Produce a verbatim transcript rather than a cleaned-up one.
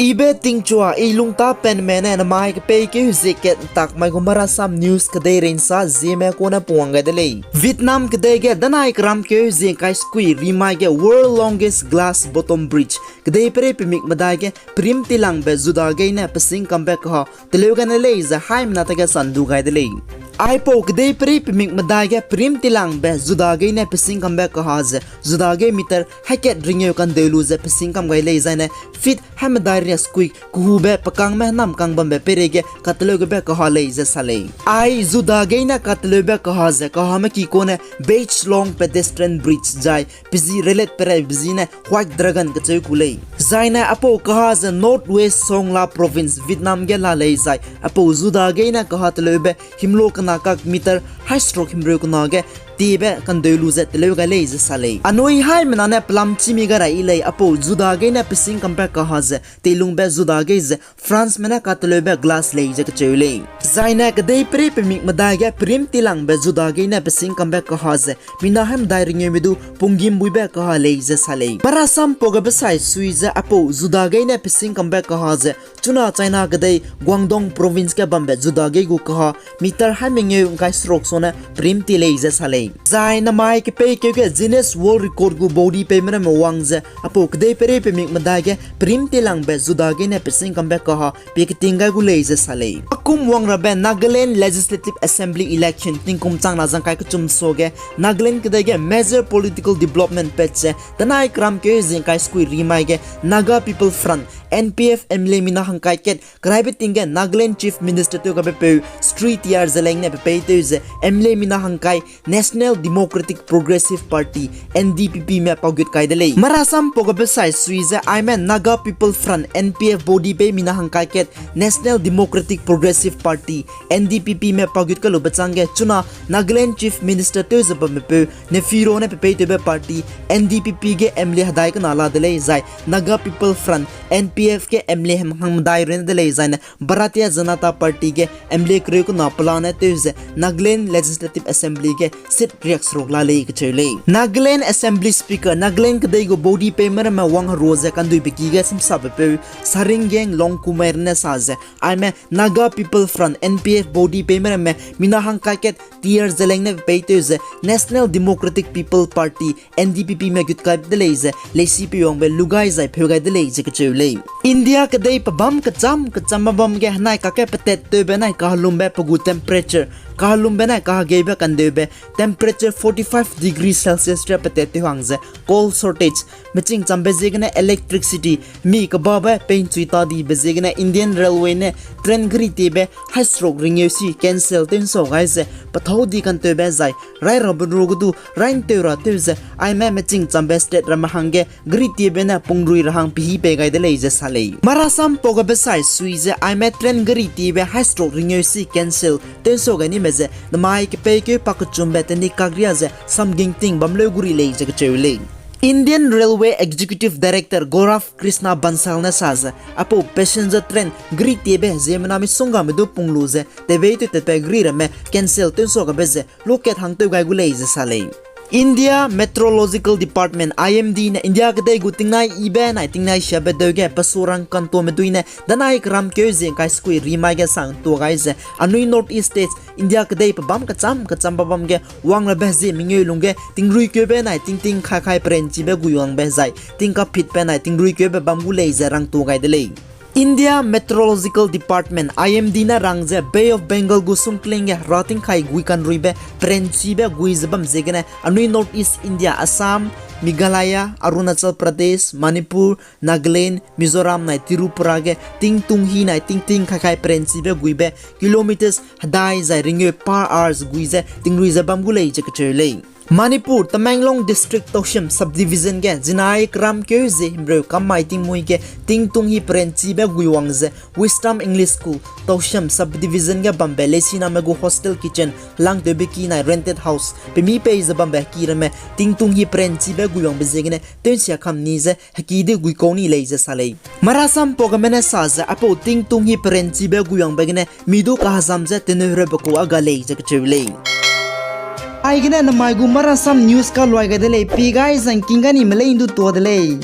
Ibe tingchua i lungta penme ne namai kepeikeu zie kat ntak mai gu Marasam News kedei reinsa zieme kune pungwang gai de lei. Vietnam kedei ge danai keramkeu zie ngkai sekui rimai ge World Longest Glass Bottom Bridge kedei perei pemik medai ge perim tilangbe zuda geine pesing kambe kaha teleu gane lei ze haimena tage sandu gai de lei. Aipau kedei perei pemik medai ge perim tilangbe zuda geine pesing kambe kaha ze zuda gei meter haikat ringeu kandeu lu ze pesing kam gai lei zaine feet haimedai ria sekui kehube pekangme henam kang bambe peireige kateleu gebe kaha lei ze sa lei. Ai zuda geine kateleube kaha ze kahame ki kune Beach Long Pedestrian Bridge zai pezi relet perei pezi ne White Dragon kacheu ku lei. Zaine aipau kaha ze North West Song La Province, Vietnam ge la lei zai aipau zuda geine kaha teleube himlo kena kak meter haiseruk himreu kena ge tiebe kandeu lu ze teleu gai lei ze sa lei. Anui haimena ne pelam chimi gai rai i lei aipau zuda geine pesing kambe kaha ze teilungbe zuda gei ze Franceme ne kateleube glass lei ze kacheu lei. Zaine kedei perei pemik medai ge perim tilangbe zuda geine pesing kambe kaha ze mina haimedai ringeume du punggim buibe kaha lei ze sa lei. Marasam pau gabe sai sui ze aipau zuda geine pesing kambe kaha ze chuna China kedei Guangdong Province ge bambe zuda gei gu kaha meter haimengeu ngkai seruk sone perim ti lei ze sa lei. Zai namai kepeikeu ge Guinness World Record gu body peime ramme wang ze aipau kedei perei pemik medai ge perim tilangbe zuda geine pesing kambe kaha pie keting gai gu lei ze sa lei. Akum wang rabe Nagaland Legislative Assembly election tingkum changna zangkai kechum suage Nagaland kedei ge major political development pat ze danai keramkeu zie ngkai sekui rimai ge Naga People Front, N P F, M L A mina hangkai kat keraibe ting ge Nagaland Chief Minister tew gabepeu Shri T R Zeliang ne pepeitew ze M L A mina hangkai National Democratic Progressive Party, N D P P me pagut kai de lei. Marasam pau gabe sai sui ze aime Naga People Front, N P F body pei mina hangkai kat National Democratic Progressive Party, N D P P me pagut kalube changge chuna Nagaland Chief Minister tew ze bammepeu Neiphiu Rio ne pepeitewbe party N D P P ge M L A hedai kena la de lei zai Naga People Front, N P F ge M L A hemhang medai rune de lei zaine Bharatiya Janata Party ge M L A kereu kena pelane tew ze Nagaland Legislative Assembly ge seat riak seruk la lei kacheu lei. Nagaland Assembly Speaker, Nagaland kedei gu body peime ramme wang herua ze kanduibe ki ge samsapepeu Sharingain Longkhummei ne sa ze aime Naga People Front, N P F body peime ramme mina hangkai kat T R Zeliang ne pepeitew ze National Democratic People Party, N D P P me gut kai de lei ze leisi peiwangbe lu gai zai pheu gai de lei ze kacheu lei. India kedei pebâm kecham kecham bam ge henai kakge petat tewbe nai kahelumbe pe gu temperature, kahelumbe nai kahegeibe kandeube temperature forty-five degree Celsius ria petat tew hang ze coal shortage, meching chambe ziegene electricity, mi kebabe peinchui ta dibe ziegene Indian Railway ne train geri tiebe haiseruk ringeu si cancel tew nsau gai ze pethâu di kantewbe zai rai rabe ru ge du rai ntew ra tew ze aime meching chambe state ramme hangge geri tiebe ne pungrui ra hang pehî pei gai de lei ze sa lei. Marasam pau gabe sai sui ze aime train geri tiebe haiseruk ringeu si cancel tew nsau gai nime ze namai kepeikeu pakechumbe teni kakria ze samging ting bam leu guri lei ze kacheu lei. Indian Railway Executive Director Gaurav Krishna Bansal ne sa ze aipau passenger train geri tiebe ziemmena misonggame du pung lu ze tewbei tew tatbe geri ramme cancel tew nsua gabe ze lukat hang tew gai gu lei ze sa lei. India Meteorological Department, I M D ne India kedei gu tingnai ibe nai tingnai siabe deu ge pesurang kantome dui ne danai keramkeu zie ngkai sekui rimai ge sang tua gai ze anui North East States, India kedei pebâm kecham kecham bam ge wang rabe zie mengeu lungge tingruikeube nai tingting khai khai perenchibe guiwangbe zai tingkapitbe nai tingruikeube bam gu lei ze rangtua gai de lei. India Meteorological Department, I M D ne rang ze Bay of Bengal gu sungkling ge hera tingkai gui kanruibe perenchibe gui ze bam ziegene anui North East India, Assam, Meghalaya, Arunachal Pradesh, Manipur, Nagaland, Mizoram nai Tripura ge tingtung hi nai tingting khai khai perenchibe guibe kilometers hedai zai ringeu per hours gui ze tingrui ze bam gu lei ze kacheu lei. Manipur, Tamenglong District Tousem Subdivision ge zinai keramkeu zie himreu kam mai tingmuî ge tingtung hi perenchibe guiwang ze Wisdom English School, Tousem Subdivision ge bambe leisiname gu hostel kitchen, langtewbe ki nai rented house, pemi pei ze bambe ki ramme tingtung hi perenchibe guiwangbe ziegene tewnsia kam ni ze heki de guikau ni lei ze sa lei. Marasam pau game ne sa ze aipau tingtung hi perenchibe guiwangbe gene mi du kahezam ze teneu herebe kau a ga lei ze kacheu lei. Aigene namai gu Marasam News kaluai gai de lei, pi gai zangking gai nime lei ndu tua de lei.